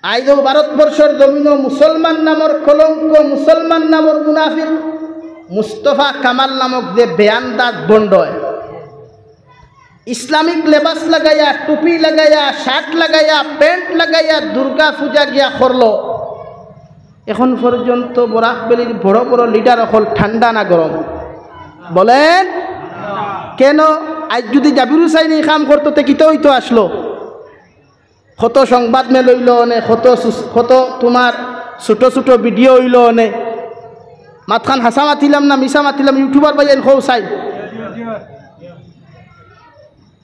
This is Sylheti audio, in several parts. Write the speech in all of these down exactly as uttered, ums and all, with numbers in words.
আইজও ভারতবর্ষর জমিনো মুসলমান নামর কলঙ্ক, মুসলমান নামর মুনাফিক, মুস্তফা কামাল নামক যে বেআন্দাজ ভণ্ডয়, ইসলামিক লেবাস লাগাইয়া, টুপি লাগাইয়া, শার্ট লাগাইয়া, প্যান্ট লাগাইয়া দুর্গা পূজা গিয়া করলো। এখন পর্যন্ত বরাক ভ্যালির বড় বড় লিডার অকল ঠান্ডা না গরম? বলেন, কেন? আইজ যুদি জাবির হুসাইন ই কাম করতো, তে কিতা অইতো আসলো? কত সংবাদ মেল অইলো অনে, কত সুস-, কত তুমার ছোট ছোট ভিডিও অইলো অনে। মাতখান হাছা মাতিলাম না মিছা মাতিলাম, ইউটিউবার ভাইয়াইন কও চাই।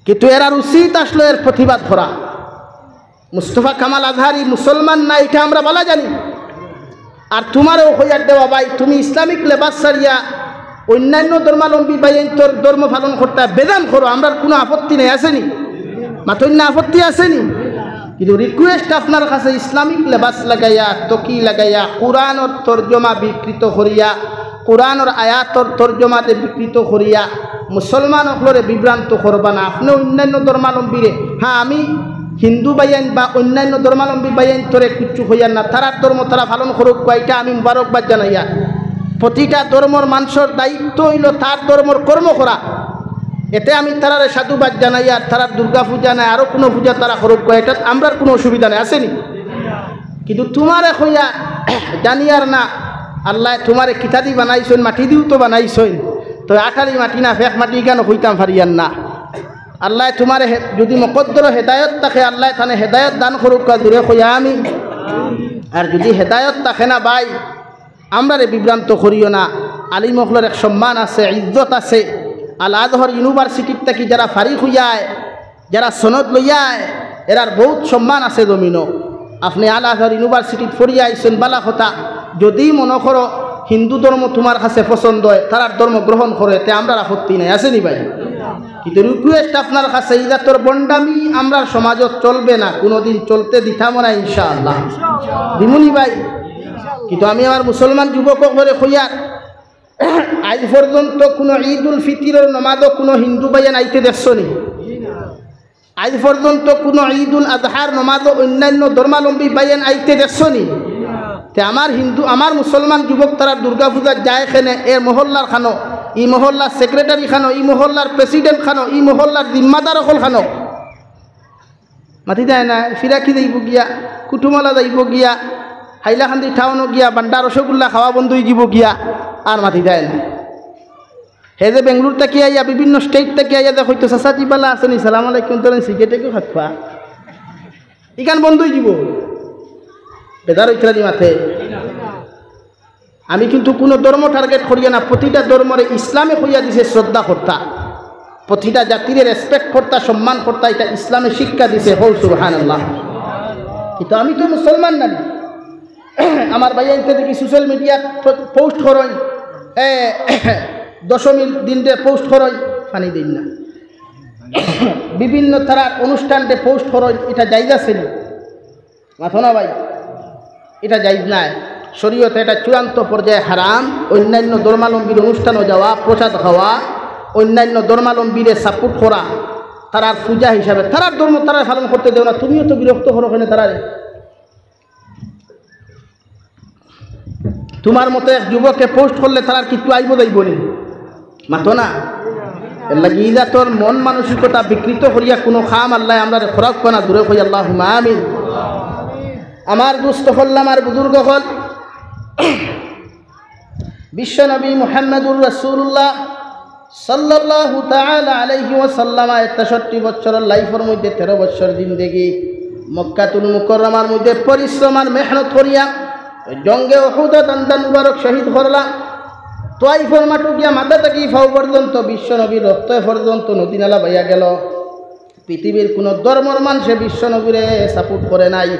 কিন্তু এরার উচিত আসলো এর প্রতিবাদ করা। মুস্তফা কামাল আজহারি মুসলমান না, ইটা আমরা ভালা জানি। আর তুমারেও কইয়ার দেওয়া ভাই, তুমি ইসলামিক লেবাস ছাড়িয়া অইন্যান্য ধর্মাবলম্বী ভাইয়াইন্তর ধর্ম পালন করতা বেজান করো, আমরার কুনু আপত্তি নাই, আছে নি? মাতইন না, আপত্তি আছে নি? কিন্তু request আপনার কাছে, ইসলামিক লেবাস লাগাইয়া, টুপি লাগাইয়া, কোরআনর তর্জমা বিকৃত করিয়া, কোরআনর আয়াতর তর্জমারে বিকৃত করিয়া মুসলমান অকলরে বিভ্রান্ত করবা না। আপনে অইন্যান্য ধর্মাবলম্বীরে, হ্যাঁ, আমি হিন্দু ভাইয়াইন বা অইন্যান্য ধর্মাবলম্বী ভাইয়াইন্তরে কিচ্ছু কইয়ার না, তারার ধর্ম তারা পালন করউক্কা, ইটা আমি মুবারকবাদ জানাইয়ার। প্রতিটা ধর্মর মানষর দায়িত্ব অইলো তার ধর্মর কর্ম করা। এতে আমি তারারে সাধুবাদ জানাইয়ার, তারার দুর্গা পূজা নায়, আরো কুনু পূজা তারা করউক্কা, ইটাত আমরার কুনু অসুবিধা নাই, আছে নি? কিন্তু তুমারে কইয়া জানিয়ার না, আল্লায় তুমারে কিতাদি বানাইছইন, মাটিদিউ তো বানাইছইন, তো আটারি মাটি না ফেক মাটি ইখানও কইতাম পারিয়ার না। আল্লায় তুমারে হে-, যুদি মকদ্দরো হেদায়ত থাকে, আল্লায় তানে হেদায়ত দান করউক্কা, জুরে কইয়া আমিন। আর যুদি হেদায়ত থাকে না ভাই, আমরারে বিভ্রান্ত করিও না। আলিম অকলর এক সম্মান আছে, ইজ্জত আছে। আল আজহর ইউনিভার্সিটির থাকি যারা ফারিগ অইয়ায়, যারা সনদ লইয়ায়, এরার বউত সম্মান আছে জমিনো। আপনে আল আজহর ইউনিভার্সিটিত পড়িয়া আইছইন, ভালা কথা। যুদি মনো করো হিন্দু ধর্ম তুমার কাছে পছন্দ অয়, তারার ধর্ম গ্রহণ করো, এতে আমরার আপত্তি নাই, আছে নি ভাই? কিন্তু request আপনার কাছে, ই জাতর ভন্ডামি আমরার সমাজত চলবে না, কুনুদিন চলতে দিতামও না ইনশাআল্লাহ। দিমু নি ভাই? কিন্তু আমি আমার মুসলমান যুবক অকলরে কইয়ার, আইজ পর্যন্ত কুনু ঈদুল ফিতিরর নমাজো কুনু হিন্দু ভাইয়াইন আইতে দেখছো নি? আইজ পর্যন্ত কুনু ঈদুল আজহার নমাজো অইন্যান্য ধর্মাবলম্বী ভাইয়াইন আইতে দেখছো নি? তে আমার হিন্দু, আমার মুসলমান যুবক তারা দুর্গা পূজাত যায় কেনে? এ মহল্লার খানো, ই মহল্লার সেক্রেটারি খানো, ই মহল্লার প্রেসিডেন্ট খানো, ই মহল্লার জিম্মাদার অকল খানো। মাতি যায় না, ফিরাকি যাইবো গিয়া, কুটুমলা যাইবো গিয়া, হাইলাকান্দি টাউনো গিয়া, বান্ডা রসগোল্লা খাওয়া বন্ধ অইযিবো গিয়া, আর মাতি যায় না। হে যে বেঙ্গলোর থাকি আইয়া, বিভিন্ন স্টেট থাকি আইয়া যে কইতো, "চাচাজি ভালা আছইন নি? সালাম আলাইকুম, ধরেন সিগারেট একটু খাওয়া।" ইখান বন্ধ অইযিবো। বেজার অইতরা নি মাতে। আমি কিন্তু কুনু ধর্ম টার্গেট করিয়া না, প্রতিটা ধর্মরে ইসলামে কইয়া দিছে শ্রদ্ধা করতা, প্রতিটা জাতিরে রেসপেক্ট করতা, সম্মান করতা, ইটা ইসলামে শিক্ষা দিছে। হউ সুবহানাল্লাহ। কিন্তু আমি তো মুসলমান নানি। আমার ভাইয়াইন্তে দেখি সোশ্যাল মিডিয়াত পো-, পোস্ট করইন, এ, দশমীর দিনরে পোস্ট করইন, পানি দেইন না। বিভিন্ন তারার অনুষ্ঠানরে পোস্ট করইন, ইটা জায়েজ আছে নি? মাতো না ভাই, ইটা জায়েজ নায়। শরীয়তে ইটা চূড়ান্ত পর্যায়ে হারাম। অইন্যান্য ধর্মাবলম্বীর অনুষ্ঠানো যাওয়া, প্রসাদ খাওয়া, অইন্যান্য ধর্মাবলম্বীরে সাপোর্ট করা, তারার পূজা হিসাবে, তারার ধর্ম তারারে পালন করতে দেও না, তুমিও তো বিরক্ত করো কেনে তারারে। তুমার মতো এক যুবকে পোস্ট করলে তারার কিচ্ছু আইবো যাইবো নি? মাতো না। এরলাগি ই জাতর মন মানসিকতা বিকৃত করিয়া কুনু কাম আল্লায় আমরারে করাউক্কা না, জুরে কই আল্লাহুম্মা আমিন। আমার দোস্ত অকল, আমার বুজুর্গ অকল, বিশ্বনবী মুহাম্মাদুর রাসূলুল্লাহ সাল্লাল্লাহু তাআলা আলাইহি ওয়াসাল্লাম তেষট্টি বছরর লাইফর মধ্যে তেরো বছর জিন্দেগি মক্কাতুল মুকাররমার মধ্যে পরিশ্রম আর মেহনত করিয়া জঙ্গে উহুদো দান্দান মুবারক শহীদ করলা। তাইফর মাঠো গিয়া মাথা থাকি পাও পর্যন্ত বিশ্বনবীর রক্ত পর্যন্ত নদী নালা বাইয়া গেল। পৃথিবীর কুনু ধর্মর মানষে বিশ্বনবীরে সাপোর্ট করে নাই।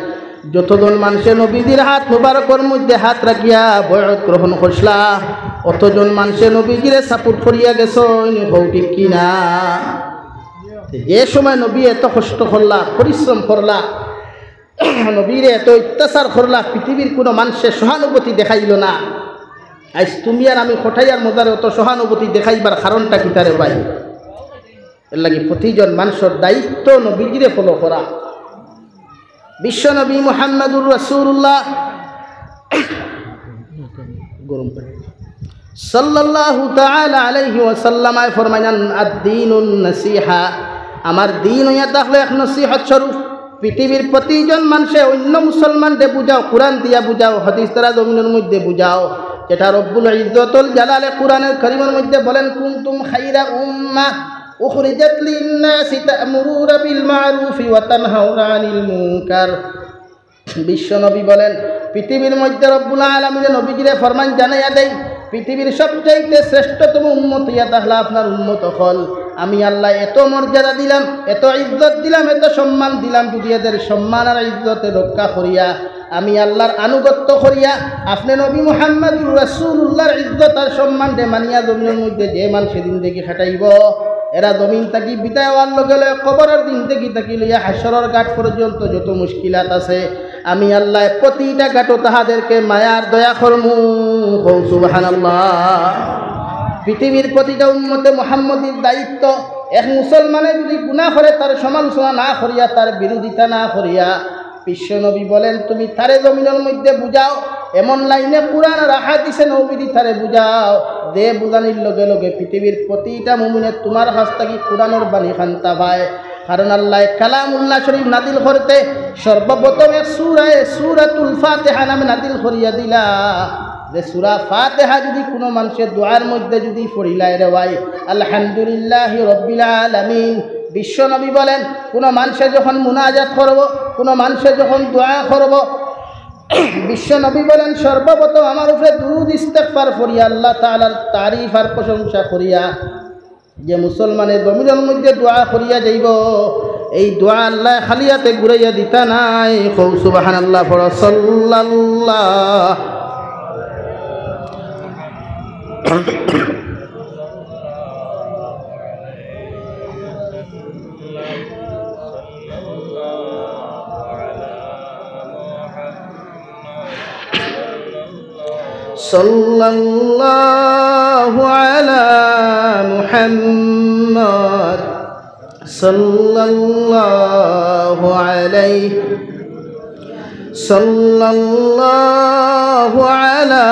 যতজন মানষে নবীজির হাত মুবারকর মধ্যে হাত রাখিয়া বয়াত গ্রহণ করছলা, অতজন মানষে নবীজিরে সাপোর্ট করিয়া গেছইন, কও ঠিক কি না? যে সময় নবী এত কষ্ট করলা, পরিশ্রম করলা, নবীরে এত অত্যাচার করলা, পৃথিবীর কুনু মানষে সহানুভূতি দেখাইল না। আইজ তুমি আর আমি কটাইয়ার মজারে অত সহানুভূতি দেখাইবার কারণটা কিতা রে ভাই? এরলাগি প্রতিজন মানষর দায়িত্ব নবীজিরে ফলো করা। বিশ্বনবী মুহাম্মাদুর রাসূলুল্লাহ গরম পানি। সাল্লাল্লাহু তাআলা আলাইহি ওয়াসাল্লাম আয় ফরমাইন, "আদ-দীনুন নাসিহা।" আমার দ্বীন অইয়া থাকলো এক নসিহত স্বরূপ। পৃথিবীর প্রতিজন মানষে অইন্য মুসলমানরে বুঝাও, কুরআন দিয়া বুঝাও, হাদিস দ্বারা জমিনর মধ্যে বুঝাও, যেটা রব্বুল ইজ্জতুল জালালে কুরআনুল কারীমর মধ্যে বলেন, "কুনতুম খায়রা উম্মাহ উখরিজাত লিন-নাসি তা'মুরুনা বিল মা'রুফি ওয়া তানহাউনা আনিল মুনকার।" বিশ্বনবী বলেন, পৃথিবীর মধ্যে রব্বুল আলামিনে নবীজিরে ফরমান জানাইয়া দেই, পৃথিবীর সবচাইতে শ্রেষ্ঠতম উম্মত অইয়া থাকলা আপনার উম্মত অকল। আমি আল্লায় এত মর্যাদা দিলাম, এত ইজ্জত দিলাম, এত সম্মান দিলাম, যদি এদের সম্মান আর ইজ্জতে রক্ষা করিয়া, আমি আল্লার আনুগত্য করিয়া, আপনে নবী মুহাম্মাদুর রাসূলুল্লাহর ইজ্জত আর সম্মানরে মানিয়া জমিনর মধ্যে যে মানষে জিন্দেগি কাটাইবো, এরা জমিন থাকি বিদায় অওয়ার লগে লগে কবরর জিন্দেগি থাকি লইয়া হাশরর ঘাট পর্যন্ত যত মুশকিলাত আছে, আমি আল্লায় প্রতিটা ঘাটো তাহাদেরকে মায়ার দয়া করমু। কও সুবহানাল্লাহ। পৃথিবীর প্রতিটা উম্মতে মুহাম্মদীর দায়িত্ব, এক মুসলমানে যদি গুনাহ করে, তার সমালোচনা না করিয়া, তার বিরোধিতা না করিয়া, বিশ্বনবী বলেন, "তুমি তারে জমিনর মধ্যে বুঝাও, এমন লাইনে কুরআন আর হাদিসে নবীদি তারে বুঝাও, যে বুঝানির লগে লগে পৃথিবীর প্রতিটা মুমিনে তুমার কাছ থাকি কুরআনর বাণী খান্তা পায়।" কারণ আল্লায় কালামুল্লাহ শরীফ নাজিল করতে সর্বপ্রথম এক সূরায় সূরাতুল ফাতিহা নামে নাজিল করিয়া দিলা। যে সূরা ফাতিহা যদি কুনু মানষে দোয়ার মধ্যে যদি পড়িলায় রে ভাই, আলহামদুলিল্লাহি রাব্বিল আলামিন, বিশ্বনবী বলেন, কুনু মানষে যখন মুনাজাত করবো, কুনু মানষে যখন দোয়া করবো, বিশ্বনবী বলেন, "সর্বপ্রথম আমার উপরে দুরূদ ইস্তেগফার পড়িয়া, আল্লাহ তাআলার তারিফ আর প্রশংসা করিয়া, যে মুসলমানে জমিনর মধ্যে দোয়া করিয়া যাইবো, এই দোয়া আল্লায় খালি আতে ঘুরাইয়া দিতা নায়।" কও সুবহানাল্লাহ, পড়ো সাল্লাল্লাহ। صلى الله على محمد، صلى الله عليه، صلى الله على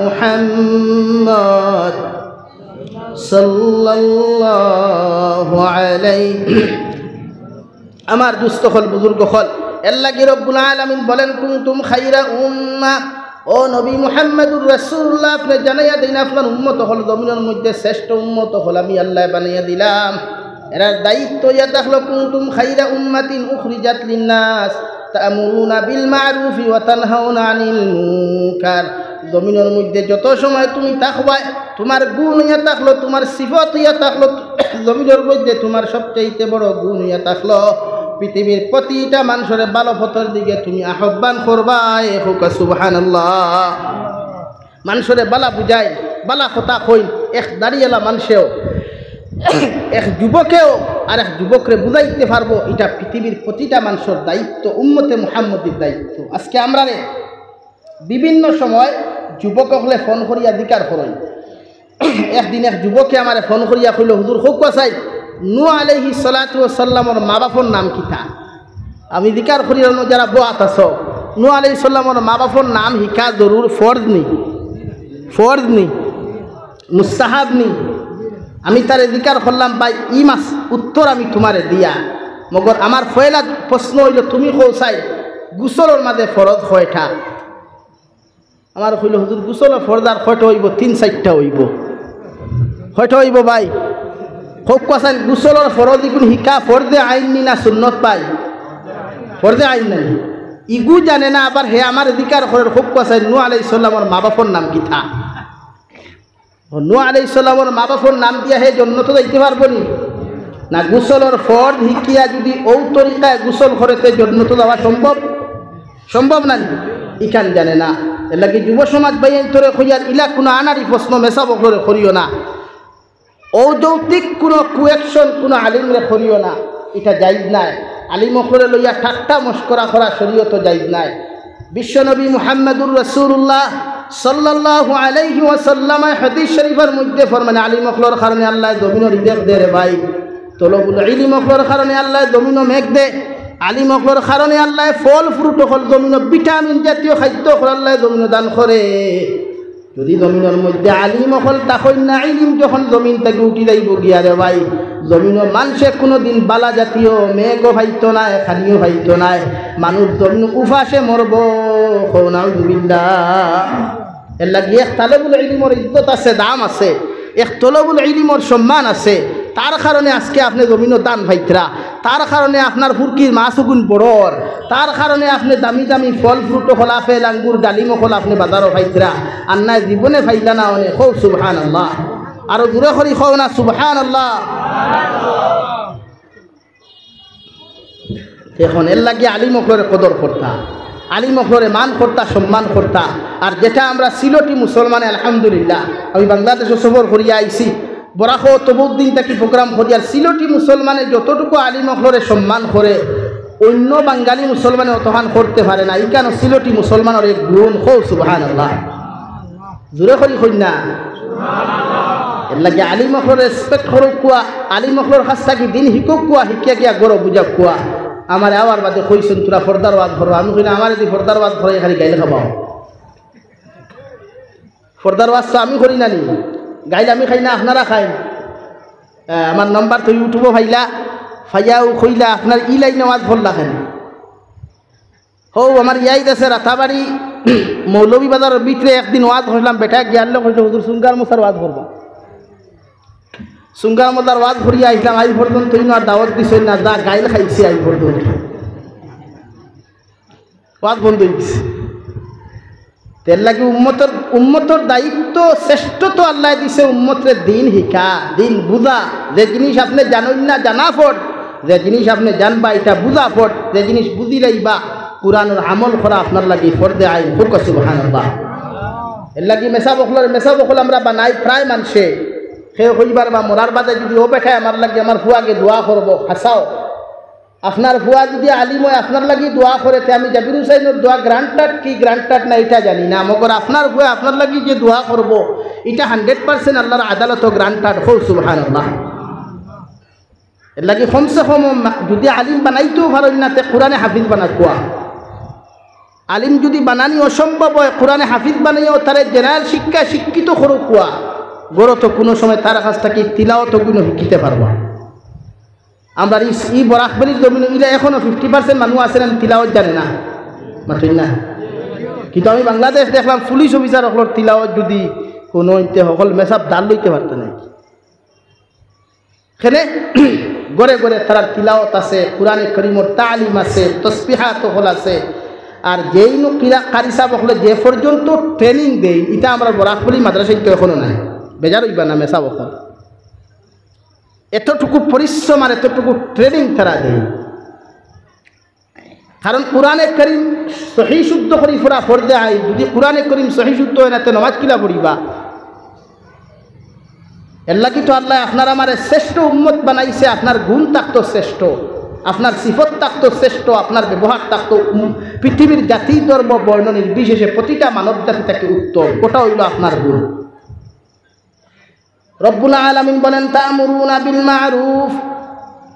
محمد، صلى الله عليه। আমার দুস্ত অকল, বুজুর্গ অকল, এর লাগি রব্বুল আলামিন বলেন, "কুনতুম খায়রা উম্মাহ", ও নবী মুহাম্মাদুর রাসূলুল্লাহ, আপনে জানাইয়া দেইন, আপনার উম্মত অকল জমিনর মধ্যে শ্রেষ্ঠ উম্মত অকল আমি আল্লায় বানাইয়া দিলাম। এরার দায়িত্ব ইয়া থাকলো, "কুনতুম খায়রা উম্মাতিন উখরিজাত লিন-নাস তা'মুরুনা বিল মা'রুফি ওয়া তানহাউনা আনিল মুনকার।" জমিনর মধ্যে যত সময় তুমি থাকবায়, তুমার গুণ ইয়া থাকলো, তুমার সিফত ইয়া থাকলো, জমিনর মধ্যে তুমার সবচাইতে বড় গুণ ইয়া থাকলো, পৃথিবীর প্রতিটা মানষরে ভালো পথর দিকে তুমি আহ্বান করবায়। কউক্কা সুবহানাল্লাহ। মানষরে ভালা বুঝাইন, ভালা কথা কইন, এক দাড়িআলা মানষেও, এক যুবকেও আর এক যুবকরে বুঝাইতে পারবো, ইটা পৃথিবীর প্রতিটা মানষর দায়িত্ব, উম্মতে মুহাম্মদীর দায়িত্ব। আজকে আমরারে বিভিন্ন সময় যুবক অকলে ফোন করিয়া জিকার করইন। একদিন এক যুবকে আমারে ফোন করিয়া কইলো, "হুজুর, কউক্কা চাই, নূহ আলাইহিস সালাতু ওয়াস সালামর মা-বাফর নাম কিতা?" আমি জিকার করিয়া, অনো যারা বওয়াত আছো, নূহ আলাইহিস সালামর মা-বাফর নাম হিকা জরুর, ফরজ নি? ফরজ নি? মুস্তাহাব নি? আমি তারে জিকার করলাম, "ভাই, ই মাস উত্তর আমি তুমারে দিয়া, মগর আমার পয়লা প্রশ্ন অইলো, তুমি কও চাই, গোসলর মাঝে ফরজ কয়টা?" আমার কইলো, "হুজুর, গোসলর ফরজ আর কয়টা অইবো? তিন চাইরটা অইবো।" কয়টা অইবো ভাই? কউক্কা চাইন, গোসলর ফরজ ইগুন হিকা ফরজে আইন নি না সুন্নত ভাই? ফরজে আইন নানি? ইগু জানে না, আবার হে আমারে জিকার করের, কউক্কা চাইন, নূহ আলাইহিস সালামর মা-বাফর নাম কিতা? ও, নূহ আলাইহিস সালামর মা-বাফর নাম দিয়া হে জন্নতো যাইতে পারবো নি? না, গোসলর ফরজ হিকিয়া যুদি অউ তরিকায় গোসল করে, তে জন্নতো যাওয়া সম্ভব? সম্ভব নানি? ইখান জানে না। এর লাগি যুব সমাজ ভাইয়াইন্তরে কইয়ার, ইলা কুনু আনাড়ি প্রশ্ন মেসাব অকলরে করিও না। অযৌক্তিক কুনু question কুনু আলিমরে করিও না, ইটা জায়েজ নায়। আলিম অকলরে লইয়া ঠাট্টা মশকরা করা শরীয়তো জায়েজ নায়। বিশ্বনবী মুহাম্মাদুর রাসূলুল্লাহ সাল্লাল্লাহু আলাইহি ওয়াসাল্লামে হাদিস শরীফর মধ্যে ফরমাইন, আলিম অকলর কারণে আল্লায় জমিনো রিজেক দে রে ভাই, তলবুল ইলিম অকলর কারণে আল্লায় জমিনো মেঘ দে, আলিম অকলর কারণে আল্লায় ফল fruit অকল, জমিনো ভিটামিন জাতীয় খাদ্য অকল আল্লায় জমিনো দান করে। যদি জমিনর মধ্যে আলিম অকল থাকইন না, ইলিম যখন জমিন থাকি উঠি যাইবো গিয়া রে ভাই, জমিনো মানষে কুনুদিন বালা জাতীয় মেঘও পাইতো নায়, খানিও পাইতো নায়, মানুষ জমিনো উপাসে মরবো। কও নাউজুবিল্লাহ। এরলাগি এক তালেবুল ইলিমর ইজ্জত আছে, দাম আছে, এক তলবুল ইলিমর সম্মান আছে। তার কারণে আজকে আপনে জমিনো ধান পাইতরা, তার কারণে আপনার ফুরকির মাছ অগুন বড়র, তার কারণে আপনে দামি দামি ফল fruit অকল, আপেল, আঙ্গুর, ডালিম অকল আপনে বাজারো পাইতরা। আর নায় জীবনে পাইলা না অনে। কও সুবহানাল্লাহ। আরো জোরে করি কও না সুবহানাল্লাহ। এখন এরলাগি আলিম অকলরে কদর করতা, আলিম অকলরে মান করতা, সম্মান করতা। আর যেটা আমরা সিলটি মুসলমানে, আলহামদুলিল্লাহ, আমি বাংলাদেশো সফর করিয়া আইছি, বরাকো তবুক দিন থাকি program করি। আর সিলটি মুসলমানে যতটুকু আলিম অকলরে সম্মান করে, অন্য বাঙালি মুসলমানে অতখান করতে পারে না। ইখানো সিলটি মুসলমানর এক গুণ। কও সুবহানাল্লাহ। জোরে করি কইন না। এরলাগি আলিম অকলর respect করউক্কা, আলিম অকলর কাছ থাকি দিন হিকউক্কা, হিকিয়া গিয়া ঘরো বুঝাউক্কা। আমারে আওয়ার বাদে কইছইন, "তোরা পর্দার ওয়াজ করো।" আমি কইলাম, "আমারে দি পর্দার ওয়াজ করে খালি গাইল খাবাও।" পর্দার ওয়াজ তো আমি করি না নি, গাইল আমি খাই না, আপনারা খাইন। আহ, আমার number তো YouTube-ও পাইলা, পাইয়াও কইলা, "আপনার ই লাইনে ওয়াজ করলা কেনে?" হউ, আমার ইয়াদ আছে, রাতাবাড়ি মৌলভীবাজারর ভিতরে একদিন ওয়াজ করছিলাম, বেটা গিয়ারলে কইছে, "হুজুর, সুঙ্গার মশার ওয়াজ করবা।" সুঙ্গার মশার ওয়াজ করিয়া আইছলাম, আইজ পর্যন্ত ইনো আর দাওয়াত দিছইন না, যা গাইল খাইছি আইজ পর্যন্ত। ওয়াজ বন্ধ অই গেছে। এরলাগি উম্মতর, উম্মতর দায়িত্ব শ্রেষ্ঠ তো আল্লায় দিছে, উম্মতরে দিন হিকা, দিন বুঝা। যে জিনিস আপনে জানইন না, জানা ফট। যে জিনিস আপনে জানবা, ইটা বুঝা ফট। যে জিনিস বুঝিলাইবা, কুরআনর আমল করা আপনার লাগি ফরজে আইন। কউক্কা সুবহানাল্লাহ। এরলাগি মেসাব অকলর, মেসাব অকল আমরা বানাই প্রায় মানষে। কেউ কইবার বা মরার বাদে যদি, "ও বেটায় আমার লাগি আমার ফুয়াগে দোয়া করবো", হাছাও। আপনার ফুয়া যদি আলিম অয়, আপনার লাগি দোয়া করে, তে আমি জাবির হুসাইনর দোয়া granted কি granted না, ইটা জানি না, মগর আপনার ফুয়া আপনার লাগি যে দোয়া করবো, ইটা hundred percent আল্লার আদালতো granted। কও সুবহানাল্লাহ। এরলাগি কমসে কম মা-, যদি আলিম বানাইতেও পারইন না, তে কুরআনে হাফিজ বানাউক্কা। আলিম যদি বানানি অসম্ভব অয়, কুরআনে হাফিজ বানাইয়াও তারে general শিক্ষায় শিক্ষিত করউক্কা, ঘরো তো কুনু সময় তার কাছ থাকি তিলাওয়াত অগুন হিকিতে পারবা। আমরার ই, ই বরাকভ্যালির জমিনো ইলা এখনো fifty percent মানুষ আছে না, তিলাওয়াত জানে না, মাতইন না। কিন্তু আমি বাংলাদেশ দেখলাম, পুলিশ অফিসার অকলর তিলাওয়াত যদি হুনো, ইতে হকল মেসাব দাল লইতে পারতা নায়। কেনে ঘরে ঘরে তারার তিলাওয়াত আছে, কুরআনে করিমর তালিম আছে, তসবিহাত অকল আছে। আর যেইন কিরা-, কারি সাব অকলে যে পর্যন্ত training দেইন, ইটা আমরার বরাকভ্যালি মাদ্রাসাত তো এখনো নাই। বেজার অইবা না মেসাব অকল। এতটুকু পরিশ্রম আর এতটুকু training তারা দেইন। কারণ কুরআনে করিম সহি শুদ্ধ করি পড়া ফরজে আইন। যদি কুরআনে করিম সহি শুদ্ধ অয় না, তে নমাজ কিলা পড়িবা? এরলাগি তো আল্লায় আপনার আমারে শ্রেষ্ঠ উম্মত বানাইছে, আপনার গুণ থাকতো শ্রেষ্ঠ, আপনার সিফত থাকতো শ্রেষ্ঠ, আপনার ব্যবহার থাকতো উম-, পৃথিবীর জাতি ধর্ম বর্ণ নির্বিশেষে প্রতিটা মানব জাতি থাকি উত্তম। ওটা অইলো আপনার গুণ। রব্বুল আলামিন বলেন, "তা'মুরুনা বিল মা'রুফ।"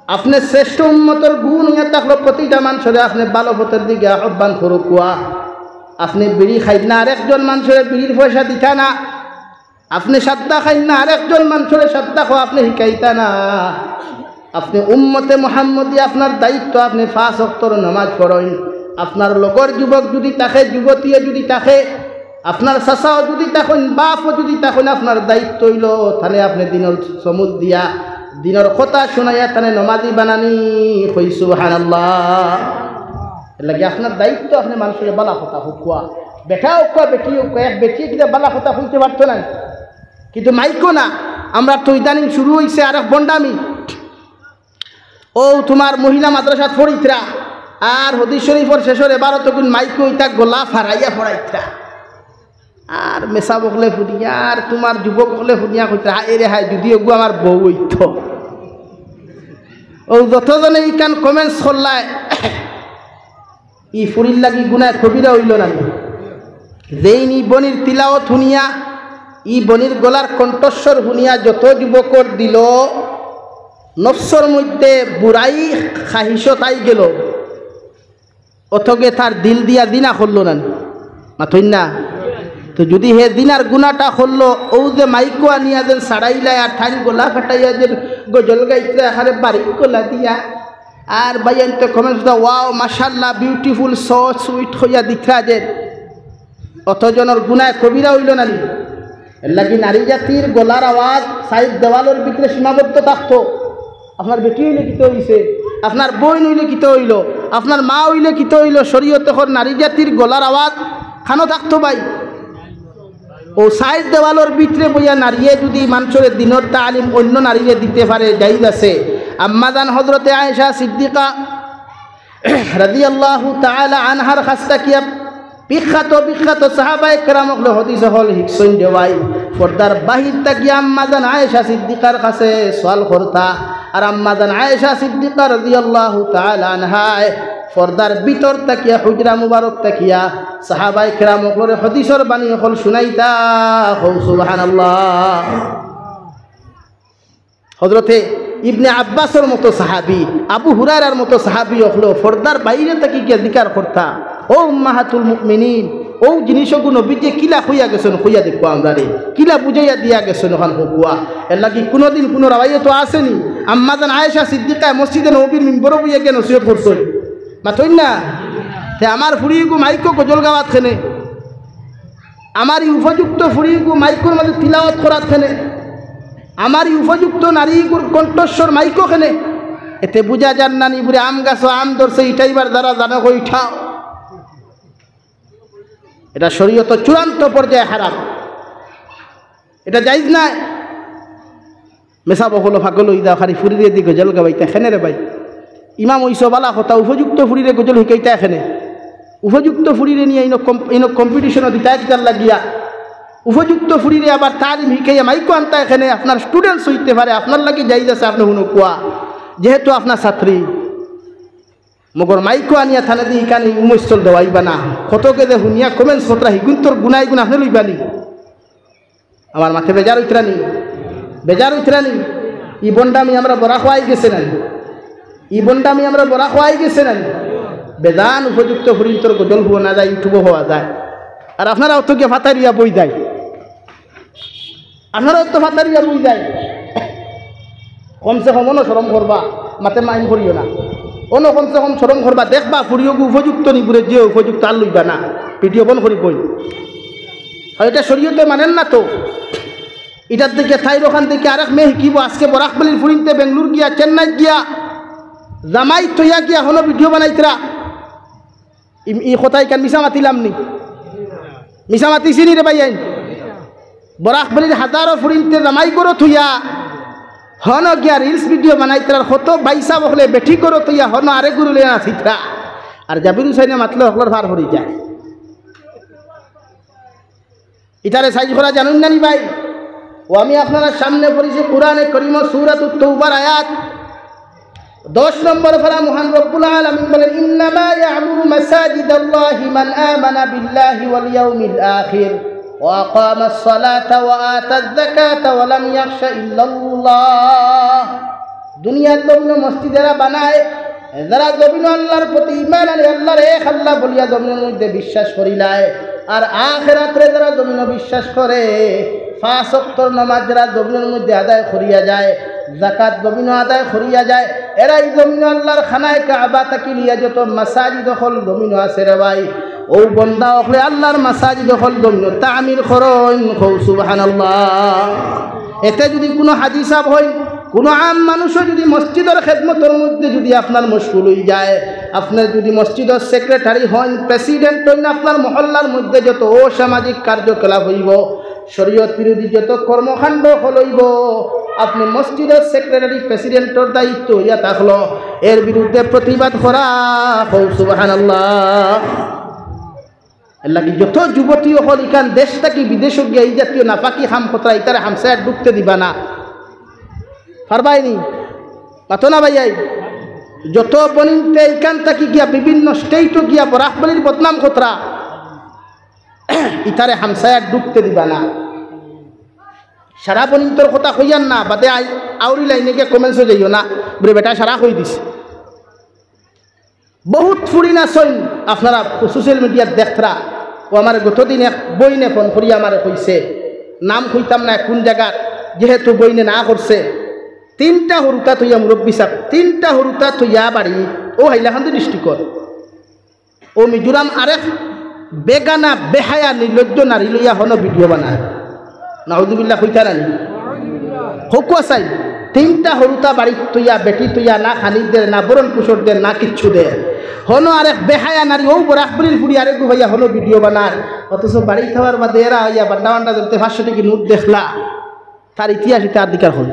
আপনে শ্রেষ্ঠ উম্মতর গুণ অইয়া থাকলো প্রতিটা মানষরে আপনে ভালা পথর দিকে আহ্বান করউক্কা। আপনে বিড়ি খাইন না, আরেকজন মানষরে বিড়ির পয়সা দিতা না। আপনে সাদ্দা খাইন না, আরেকজন মানষরে সাদ্দা খাওয়া আপনে হিকাইতা না। আপনে উম্মতে মুহাম্মদী, আপনার দায়িত্ব আপনে পাঁচ ওয়াক্তর নামাজ পড়ইন। আপনার লগর যুবক যদি থাকে, যুবতীয়ে যদি থাকে, আপনার চাচাও যদি থাকইন, বাপও যদি থাকইন, আপনার দায়িত্ব অইলো, তানে আপনে দিনর সমুদ দিয়া, দিনর কথা শুনাইয়া, তানে নমাজি বানানি। কই সুবহানাল্লাহ। এরলাগি আপনার দায়িত্ব, আপনে মানষরে ভালা কথা কউক্কা, বেটা অউক্কা, বেটি অউক্কা। এক বেটিয়ে কিতা ভালা কথা কইতে পারতো না, কিন্তু মাইকো না। আমরার তো ইদানিং শুরু অইছে আরেক ভন্ডামি। অউ তুমার মহিলা মাদ্রাসাত পড়িতরা, আর হাদিস শরিফর শেষর এবারত অগুন মাইকো ইতা গলা ফারাইয়া পড়াইতরা। আর মেসাব অকলে হুনিয়া, আর তুমার যুবক অকলে হুনিয়া কইতরা, "হায় রে হায়, যুদি অগু আমার বউ অইতো।" অউ যতজনে ইখান comments করলায়, ই ফুরির লাগি গুনায় কবিরা অইলো না নি? যেইন ই বনির তিলাওয়াত হুনিয়া, ই বনির গলার কণ্ঠস্বর হুনিয়া যত যুবকর দিলো নফসর মধ্যে বুরাই খাহিশত আইগেলো, অতগে তার দিল দিয়া জিনা করলো না নি? মাতইন না। তো যুদি হে জিনার গুনাটা করলো, অউ যে মাইকো আনিয়া যেন ছাড়াইলায় আর তাইন গলা ফাটাইয়া যেন গজল গাইতরা, আরে বাড়ি গলা দিয়া, আর ভাইয়াইন্তে comments দা, "Wow, mashallah, beautiful, so sweet" কইয়া দিতরা যেন, অত জনর গুনায় কবিরা অইলো না নি? এরলাগি নারী জাতির গলার আওয়াজ চাইর দেওয়ালর ভিতরে সীমাবদ্ধ থাকতো। আপনার বেটি অইলে কিতা অইছে, আপনার বইন অইলে কিতা অইলো, আপনার মা অইলে কিতা অইলো, শরীয়তে কর নারী জাতির গলার আওয়াজ কানো থাকতো ভাই। অউ চাইর দেওয়ালর ভিতরে বইয়া নারীয়ে যুদি মানষরে দিনর তালিম অইন্য নারীরে দিতে পারে, জায়েজ আছে। আম্মাজান হযরতে আয়েশা সিদ্দিকা রাদিয়াল্লাহু তাআলা আনহার কাছ থাকিয়া বিখ্যাত, বিখ্যাত সাহাবায়ে কেরাম অকলে হাদিস অকল হিকছইন দেওয়াই। পর্দার বাহির থাকিয়া আম্মাজান আয়েশা সিদ্দিকার কাছে সওয়াল করতা, আর আম্মাজান আয়েশা সিদ্দিকা রাদিয়াল্লাহু তাআলা আনহায় পর্দার ভিতর থাকিয়া, হুজরা মুবারক থাকিয়া সাহাবায়ে কেরাম অকলরে হাদিসর বাণী অকল শুনাইতা। কও সুবহানাল্লাহ। হযরতে ইবনে আব্বাসর মতো সাহাবী, আবু হুরায়রার মতো সাহাবী অকলে পর্দার বাইরে থাকি গিয়া জিকার করতা। ও উম্মাহাতুল মুমিনিন, অউ জিনিসগু নবীজিয়ে কিলা কইয়া গেছইন, কইয়া দেখো আমরারে, কিলা বুঝাইয়া দিয়া গেছইন অখান কউক্কা। এরলাগি কুনুদিন কুনু রেওয়ায়তো আছে নি আম্মাজান আয়েশা সিদ্দিকায় মসজিদে নববীর মিম্বরো বইয়া গিয়া নসিহত করছইন? মাতইন না। তে আমার ফুড়িগু মাইকো গজল গাওয়াত কেনে? আমার ই উপযুক্ত ফুড়িগু মাইকর মাঝে তিলাওয়াত করাত কেনে? আমার ই উপযুক্ত নারীগুর কণ্ঠস্বর মাইকো কেনে? এতে বুঝা যার না নি বুলে আম গাছো আম ধরছে, ইটাইবার দ্বারা জানো কই ইটাও। এটা শরীয়তর চূড়ান্ত পর্যায়ে হারাম, এটা জায়েজ নায়। মেসাব অকলো পাগল অই যাও, খালি ফুড়িরে দি গজল গাওয়াইতা কেনে রে ভাই? ইমাম অইছো বালা কথা, উপযুক্ত ফুড়িরে গজল হিকাইতা কেনে? উপযুক্ত ফুড়িরে নিয়া ইনো কম-, ইনো competition-ও দিতা কিতার লাগিয়া? উপযুক্ত ফুড়িরে আবার তালিম হিকাইয়া মাইকো আনতা কেনে? আপনার students অইতে পারে, আপনার লাগি জায়েজ আছে, আপনে হুনউক্কা, যেহেতু আপনার ছাত্রী। মগর মাইকো আনিয়া তানে দি ইখান উমস্থল দেওয়াইবা না। কতগে যে হুনিয়া comments কররা, হিগুনতর গুনা ইগুন আপনে লইবা নি? আমার মাতে বেজার অইতরা নি? বেজার অইতরা নি? ই ভন্ডামি আমরার বড়া খোয়াই গেছে না নি? ই ভন্ডামি আমরার বড়া খোয়াই গেছে না নি? বেজান উপযুক্ত ফুড়িন্তর গজল হুনা যায়, YouTube-ও পাওয়া যায়। আর আপনারা অত গিয়া ফাতারিয়া বই যায়, আপনারা অত ফাতারিয়া বই যায়। কমসে কম অনো শরম করবা, মাতে মাইন করিও না। অনো কমসে কম শরম করবা, দেখবা ফুড়িগু উপযুক্ত নি বুলে, যে উপযুক্ত আর লইবা না, video বন্ধ করি বই। আর এটা শরীয়তে মানের না তো। ইটার দিকে থাইর অখান দিকে আরেক মেয়ে হিকিবো, আজকে বরাকভ্যালির ফুড়িন্তে বেঙ্গালুর গিয়া, চেন্নাইত গিয়া, জামাই থইয়া গিয়া হনো video বানাইতরা। ই, ই কথা ইখান মিছা মাতিলাম নি? মিছা মাতিছি নি রে ভাইয়াইন? বরাকভ্যালির হাজারো ফুড়িন্তে জামাই ঘরো থইয়া হনো গিয়া reels video বানাইতরা, আর কত ভাইসাব অকলে বেটি ঘরো থইয়া হনো আরেকগুরে লইয়া নাচিতরা। আর জাবির হুসাইনে মাতলে হকলর ফার হরি যায়। ইতারে সাইজ করা জানইন না নি ভাই? ও আমি আপনারার সামনে পড়ছি কোরআনে করিম সূরাতুত তাওবার আয়াত দশ নম্বর পারা মহান রব্বুল আলামিন বলেন, "ইন্নামা ইয়া'মুরু মাসাজিদাল্লাহি মান আমানা বিল্লাহি ওয়াল ইয়াউমিল আখির ওয়া আকামাস সালাতা ওয়া আতায যাকাতা ওয়া লাম ইয়াখশা ইল্লাল্লাহ।" দুনিয়ার জমিনো মসজিদ এরা বানায়, যারা জমিনো আল্লাহর প্রতি ঈমান আনে, আল্লাহর এক আল্লাহ বলিয়া জমিনর মধ্যে বিশ্বাস করিলায়, আর আখেরাতরে যারা জমিনো বিশ্বাস করে, পাঁচ ওয়াক্তর নামাজ যারা জমিনর মধ্যে আদায় করিয়া যায়, যাকাত জমিনো আদায় করিয়া যায়, এরা ই জমিনো আল্লাহর খানায়ে কাবা থাকি লইয়া যত মাসাজিদ অকল জমিনো আছে রে ভাই, অউ বন্দা অকলে আল্লাহর মাসাজিদ অকল জমিনো তামির করইন, কও সুবহানাল্লাহ। এতে যুদি কুনু হাজি সাব অইন, কুনু আম মানুষও যুদি মসজিদর খেদমতর মধ্যে যুদি আপনার মশগুল অই যায়, আপনে যুদি মসজিদর secretary অইন, president অইন, আপনার মহল্লার মধ্যে যত অসামাজিক কার্যকলাপ অইবো, শরীয়ত বিরোধী যত কর্মকাণ্ড অকল অইবো, আপনে মসজিদর secretary, president-র দায়িত্ব অইয়া থাকলো, এর বিরুদ্ধে প্রতিবাদ করা, কও সুবহানাল্লাহ। এরলাগি যত যুবতী অকল ইখান দেশ থাকি বিদেশো গিয়া ই জাতীয় নাপাকি কাম করতরা, ইতারে হামসায়াত ঢুকতে দিবা না। পারবায় নি? মাতো না ভাইয়াইন? যত বইনতে ইখান থাকি গিয়া বিভিন্ন state-ও গিয়া বরাকভ্যালির বদনাম করতরা, ইতারে হামসায়াত ঢুকতে দিবা না। সারা বইনতর কথা কইয়ার না, বাদে আই-, আউরি লাইনে গিয়া comments-ও যাইও না, বুলে বেটায় সারা কই দিছে। বহুত ফুড়িন আছইন, আপনারা সোশ্যাল মিডিয়াত দেখরা, ও আমার গতদিন এক বইনে ফোন করিয়া আমারে কইছে, নাম কইতাম না কুন জাগাত, যেহেতু বইনে না করছে, তিনটা হুরুতা থইয়া, মুরব্বি সাব, তিনটা হুরুতা থইয়া বাড়ি, ও হাইলাকান্দি ডিস্ট্রিক্টর, ও মিজোরাম আরেক বেগানা বেহায়া নির্লজ্জ নারী লইয়া হনো ভিডিও বানায়। নাউজুবিল্লাহ কইতা নানি? হকুয়া চাই, তিনটা হুরুতা বাড়িত থইয়া, বেটি থইয়া, না খানি দের, না ভরণ পোষণ দের, না কিচ্ছু দের। হনো আরেক বেহায়া নারী, ও বরাক ভ্যালির ফুড়ি আরেক গুভাইয়া হনো ভিডিও বানার। অথচ বাড়িত থাকার বাদে এরা অইয়া বান্ডা বান্ডা জনতে পাঁচশো টেকি নোট দেখলা, তার ইতিহাস ইতা আর দিকার হল।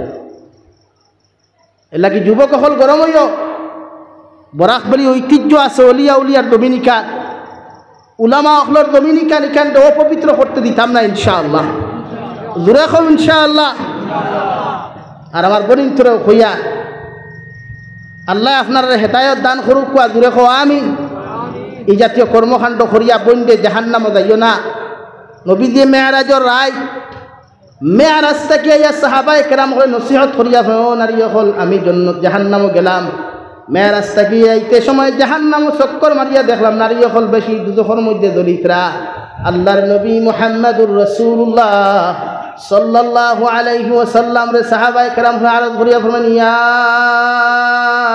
এরলাগি যুবক অকল গরম অইও। বরাক ভ্যালি ঐতিহ্য আছে, অলিয়া উলিয়ার জমিন ইখান, উলামা অকলর জমিন ইখান, ইখানরে অপবিত্র করতে দিতাম না ইনশাআল্লাহ। জুরে কও ইনশাআল্লাহ। আর আমার বইনতরেও কইয়া, আল্লায় আপনারারে হেদায়ত দান করুক্কা, জুরে কও আমিন। ই জাতীয় কর্মকাণ্ড করিয়া বইনরে জাহান্নামো যাইও না। নবীজিয়ে মেরাজর রাইত মেরাজ থাকি আইয়া সাহাবায়ে কেরাম অকলরে নসিহত করিয়া, ও নারী অকল, আমি জন্নত জাহান্নামো গেলাম। মেরাজ থাকি আইতে সময় জাহান্নামো চক্কর মারিয়া দেখলাম, নারী অকল বেশি দুজখর মধ্যে জ্বলিতরা। আল্লাহর নবী মুহাম্মাদুর রাসূলুল্লাহ সাল্লাল্লাহু আলাইহি ওয়াসাল্লামরে সাহাবায়ে কেরাম আরজ করিয়া ফরমান, ইয়া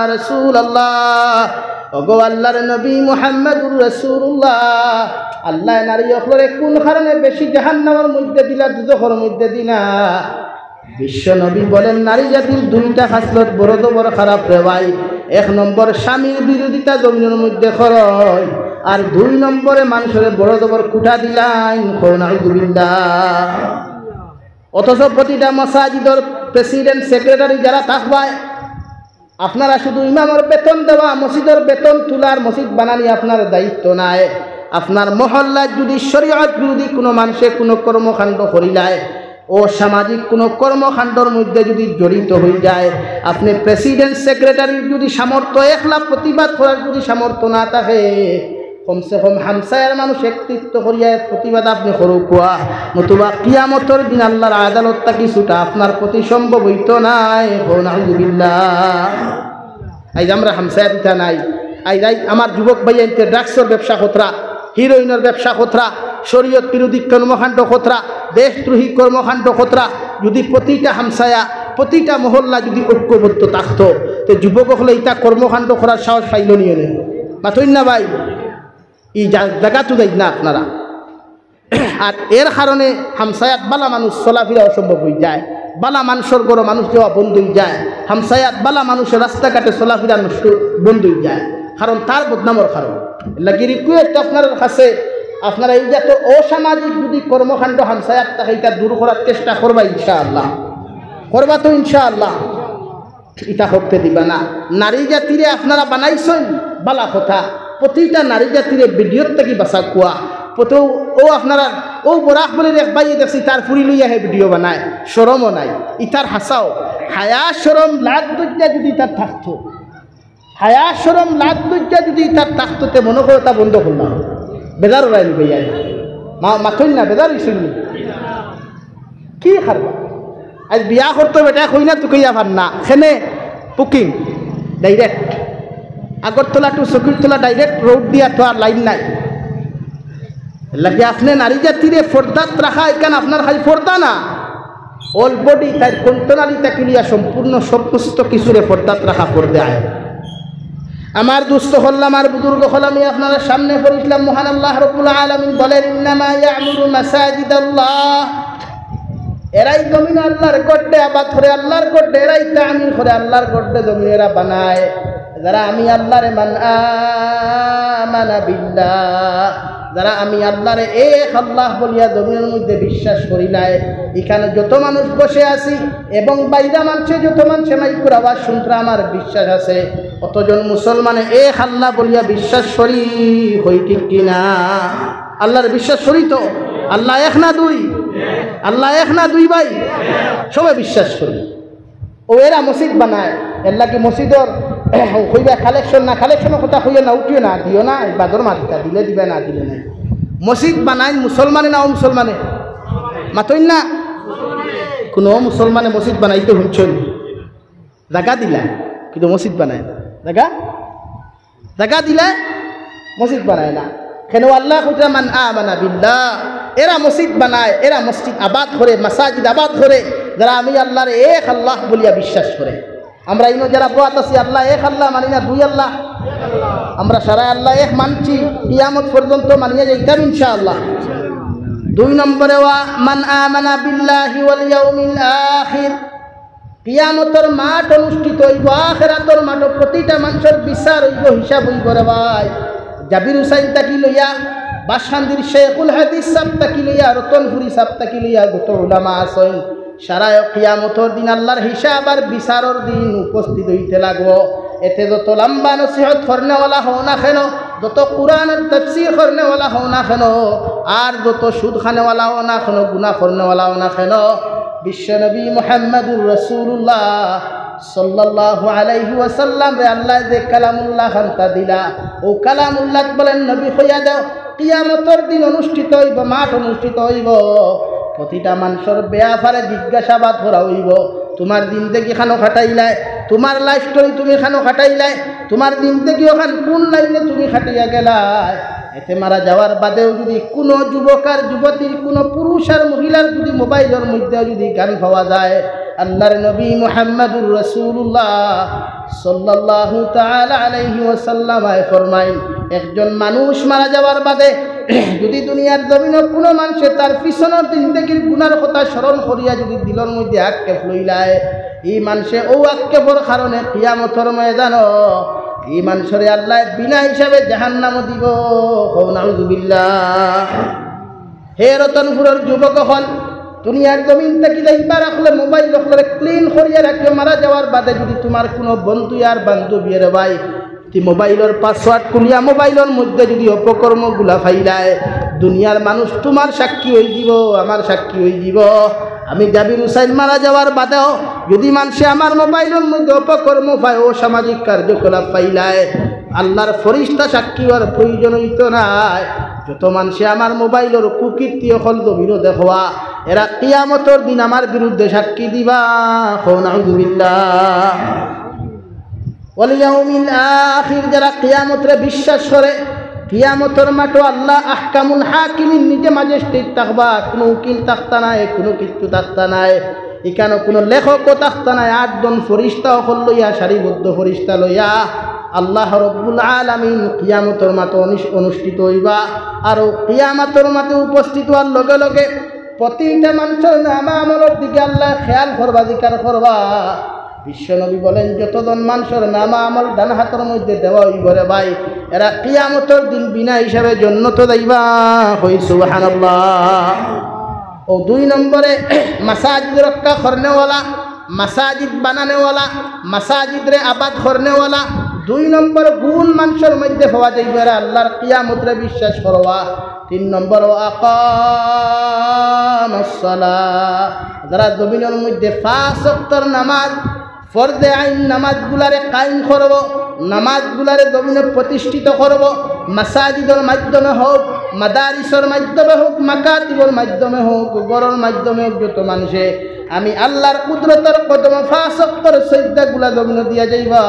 রাসূলুল্লাহ, ওগো আল্লাহর নবী মুহাম্মাদুর রাসূলুল্লাহ, আল্লায় নারী অকলরে কুন কারণে বেশি জাহান্নামর মধ্যে দিলা, দুজখর মধ্যে দিলা? বিশ্ব নবী বলেন, নারী জাতির দুইটা খাসলত বড় জবর খারাপ রে ভাই। এক নম্বর, স্বামীর বিরোধিতা জমিনর মধ্যে করইন, আর দুই নম্বরে মানষরে বড় জবর খুটা দিলাইন। কও নাউজুবিল্লাহ। অথচ প্রতিটা মসজিদর প্রেসিডেন্ট, সেক্রেটারি যারা থাকবায়, আপনারা শুধু ইমামর বেতন দেওয়া, মসজিদর বেতন তুলার, মসজিদ বানানি আপনার দায়িত্ব নায়। আপনার মহল্লাত যদি শরীয়ত বিরোধী কুনু মানষে কুনু কর্মকাণ্ড করিলায়, অসামাজিক কুনু কর্মকাণ্ডর মধ্যে যদি জড়িত অইযায়, আপনে প্রেসিডেন্ট, সেক্রেটারির যদি সামর্থ্য, একলা প্রতিবাদ করার যদি সামর্থ্য না থাকে, কমসে কম হামসায়ার মানুষ একত্রিত করিয়া এর প্রতিবাদ আপনে করুক্কা, নতুবা কিয়ামতর দিন আল্লাহর আদালত থাকি ছুটা আপনার প্রতি সম্ভব অইতো নায়। কও নাউজুবিল্লাহ। আইজ আমরার হামসায়াত ইতা নাই। আইজ, আইজ আমার যুবক ভাইয়াইন্তে ড্রাগসর ব্যবসা করতরা, হিরোইনর ব্যবসা করতরা, শরীয়ত বিরোধী কর্মকাণ্ড করতরা, দেশদ্রোহী কর্মকাণ্ড করতরা। যদি প্রতিটা হামসায়া, প্রতিটা মহল্লা যদি ঐক্যবদ্ধ থাকতো, তে যুবক অকলে ইতা কর্মকাণ্ড করার সাহস পাইলো নি অনে? মাতইন না ভাই, ই জা-, জাগাত যাইন না আপনারা। আর এর কারণে হামসায়াত বালা মানুষ চলাফিরা অসম্ভব অইযায়, বালা মানষর ঘরো মানুষ যাওয়া বন্ধ অইযায়, হামসায়াত বালা মানুষর রাস্তাঘাটে চলাফিরা নষ্ট, বন্ধ অইযায়, কারণ তার বদনামর কারণ। এরলাগি request আপনারার কাছে, আপনারা ই জাত অসামাজিক যদি কর্মকাণ্ড হামসায়াত থাকে, ইতা দূর করার চেষ্টা করবা ইনশাআল্লাহ, করবা তো ইনশাআল্লাহ। ইতা করতে দিবা না। নারী জাতিরে আপনারা বানাইছইন, বালা কথা। প্রতিটা নারী জাতিরে ভিডিওর থাকি বাঁচাউক্কা। প্রতি ও আপনারা, ও বরাক ভ্যালির এক ভাইয়ে দেখছি, তার ফুড়ি লইয়া হে ভিডিও বানায়, শরমও নাই। ইতার হাছাও, হায়া শরম লাজ লজ্জা যদি ইতার থাকতো, হায়া শরম লাজ লজ্জা যদি ইতার থাকতো, তে মনো করো তা বন্ধ করলাম। বেজার অইরায় নি ভাইয়া? মা-, মাতইন না, বেজার অইছইন নি? কি করবা? আইজ বিয়া করতো বেটায় কইনা তুকাইয়া পার না। কেনে? Booking direct। আগরতলা to সখিরতলা direct road দিয়া, তো আর লাইন নাই। এরলাগি আপনে নারী জাতিরে পর্দাত রাখা, ইখান আপনার খালি পর্দা না। All body, তার কণ্ঠনালী থাকি লইয়া সম্পূর্ণ সমস্ত কিছুরে পর্দাত রাখা পর্দা আইন। আমার দোস্ত অকল, আমার বুজুর্গ অকল, আমি আপনারার সামনে পড়ছিলাম, মহান আল্লাহ রাব্বুল আলামিন বলেন, "ইন্নামা ইয়া'মুরু মাসাজিদাল্লাহ।" এরাই জমিনো আল্লাহর ঘররে আবাদ করে, আল্লাহর ঘররে এরাই তামির করে, আল্লাহর ঘররে জমিনো এরা বানায়। যারা আমি আল্লাহরে মান আমানা বিল্লাহ, যারা আমি আল্লাহরে এক আল্লাহ বলিয়া জমিনর মধ্যে বিশ্বাস করিলায়, ইখানো যত মানুষ বসে আছি এবং বাইরা মানষে যত মানষে মাইকর আওয়াজ শুনতরা, আমার বিশ্বাস আছে, অতজন মুসলমানে এক আল্লাহ বলিয়া বিশ্বাস করি, কই ঠিক কি না? আল্লাহরে বিশ্বাস করি তো? আল্লাহ এক না দুই? আল্লাহ এক না দুই ভাই? সবে বিশ্বাস করি। ও এরা মসজিদ বানায়, এরলাগি মসজিদর, কইবা collection না, collection-র কথা কইও না, উঠিও না, দিও না, এই বাদর মাতিতা, দিলে দিবা, না দিলে নাই। মসজিদ বানাইন মুসলমানে না অমুসলমানে? মাতইন না? কুনু অমুসলমানে মসজিদ বানাইতে হুনছইন? জাগা দিলা, কিন্তু মসজিদ বানায় না। জাগা? জাগা দিলা, মসজিদ বানায় না। কেনে আল্লায় কইরা, "মান আমানা বিল্লাহ।" এরা মসজিদ বানায়, এরা মসজিদ আবাদ করে, মাসাজিদ আবাদ করে, যারা আমি আল্লারে এক আল্লাহ বলিয়া বিশ্বাস করে। আমরা ইনো যারা বওয়াত আছি, আল্লাহ এক আল্লাহ মানি না দুই আল্লাহ? আমরা সারা আল্লাহ এক মানছি, কিয়ামত পর্যন্ত মানিয়া যাইতাম ইনশাআল্লাহ। দুই নম্বরে, ওয়া মান আমানা বিল্লাহি ওয়াল ইয়াউমিল আখির। কিয়ামতর মাঠ অনুষ্ঠিত অইবো, আখেরাতর মাঠো প্রতিটা মানষর বিচার অইবো, হিসাব অইবো রে ভাই। জাবির হুসাইন থাকি লইয়া, বাসকান্দির শেখুল হাদিস সাব থাকি লইয়া, রতনপুরি সাব থাকি লইয়া, যত উলামা আছইন, সারায় কিয়ামতর দিন আল্লার হিসাব আর বিচারর দিন উপস্থিত অইতে লাগবো। এতে যত লম্বা নসিহত করনেওয়ালা হও না কেন, যত কুরআনর তাফসীর করনেওয়ালা হও না কেন, আর যত সুদ খানেওয়ালা হও না কেন, গুনা করনেওয়ালা হও না কেন, বিশ্বনবী মুহাম্মাদুর রাসূলুল্লাহ সাল্লাল্লাহু আলাইহি ওয়াসাল্লামরে আল্লায় যে কালামুল্লাহ খান্তা দিলা, অউ কালামুল্লাহ বলেন, নবী, কইয়া দেও, কিয়ামতর দিন অনুষ্ঠিত অইবো, মাঠ অনুষ্ঠিত অইবো, প্রতিটা মানষর বেয়াপারে জিজ্ঞাসাবাদ করা অইবো। তুমার জিন্দেগি খানো কাটাইলায়, তুমার life story তুমি খানো কাটাইলায়, তুমার জিন্দেগি অখান কুন লাইনে তুমি কাটাইয়া গেলায়। এতে মারা যাওয়ার বাদেও যুদি কুনু যুবক আর যুবতীর, কুনু পুরুষ আর মহিলার যুদি মোবাইলর মধ্যে যুদি গান পাওয়া যায়, আল্লার নবী মুহাম্মাদুর রাসূলুল্লাহ সাল্লাল্লাহু তাআলা আলাইহি ওয়াসাল্লাম আয় ফরমাইন, একজন মানুষ মারা যাওয়ার বাদে যুদি দুনিয়ার জমিনো কুনু মানষে তার পিছনর জিন্দেগির গুনার কথা স্মরণ করিয়া যুদি দিলর মধ্যে আক্ষেপ লইলায়, ই মানষে অউ আক্ষেপর কারণে কিয়ামতর ময়দানো ই মানষরে আল্লায় বিনা হিসাবে জাহান্নামো দিবো। কও নাউজুবিল্লাহ। হে রতনপুরর যুবক অকল, দুনিয়ার জমিন থাকি যাইবার আগলে মোবাইল অকলরে clean করিয়া রাখিও। মারা যাওয়ার বাদে যুদি তুমার কুনু বন্ধু আর বান্ধবী রে ভাই, তি মোবাইলর password খুলিয়া মোবাইলর মধ্যে যুদি অপকর্মগুলা পাইলায়, দুনিয়ার মানুষ তুমার সাক্ষী অইযিবো, আমার সাক্ষী অইযিবো। আমি জাবির হুসাইন মারা যাওয়ার বাদেও যুদি মানষে আমার মোবাইলর মধ্যে অপকর্ম পায়, অসামাজিক কার্যকলাপ পাইলায়, আল্লার ফিরিস্তা সাক্ষী অওয়ার প্রয়োজন অইতো নায়। যত মানষে আমার মোবাইলর কুকীর্তি অকল জমিনো দেখবা, এরা কিয়ামতর দিন আমার বিরুদ্ধে সাক্ষী দিবা। কও নাউজুবিল্লাহ। ওয়াল ইয়াউমিল আখির, যারা কিয়ামতরে বিশ্বাস করে, কিয়ামতর মাঠো আল্লাহ আহকামুল হাকিমিন, নিজে ম্যাজিস্ট্রেট থাকবা, কুনু উকিল থাকতা নায়, কুনু কিচ্ছু থাকতা নায়, ইখানো কুনু লেখকও থাকতা নায়, আটজন ফিরিস্তা অকল লইয়া, সারিবদ্ধ ফিরিস্তা লইয়া আল্লাহ রব্বুল আলামিন কিয়ামতর মাঠো অনুষ-, অনুষ্ঠিত অইবা। আর অউ কিয়ামতর মাঠো উপস্থিত অওয়ার লগে লগে প্রতিটা মানষর নামা আমলর দিকে আল্লায় খেয়াল করবা, জিকার করবা। বিশ্বনবী বলেন, যতজন মানষর নামা আমল ডান হাতর মধ্যে দেওয়া অইবো রে ভাই, এরা কিয়ামতর দিন বিনা হিসাবে জন্নতো যাইবা। কই সুবহানাল্লাহ। অউ দুই নম্বরে, মাসাজিদ রক্ষা করনেওয়ালা, মাসাজিদ বানানেওয়ালা, মাসাজিদরে আবাদ করনেওয়ালা। দুই নম্বর গুণ মানষর মধ্যে পাওয়া যাইবো, এরা আল্লার কিয়ামতরে বিশ্বাস করবা। তিন নম্বর, ওয়া আকামাস সালাহ, যারা জমিনর মধ্যে পাঁচ ওয়াক্তর নামাজ, ফরজে আইন নামাজগুলারে কায়েম করবো, নামাজগুলারে জমিনো প্রতিষ্ঠিত করবো, মাসাজিদর মাধ্যমে হোক, মাদারিসর মাধ্যমে হোক, মাকাতিবর মাধ্যমে হোক, ঘরর মাধ্যমে হোক, যত মানষে আমি আল্লার কুদরতর কদমো পাঁচ ওয়াক্তর সইজদাগুলা জমিনো দিয়া যাইবা।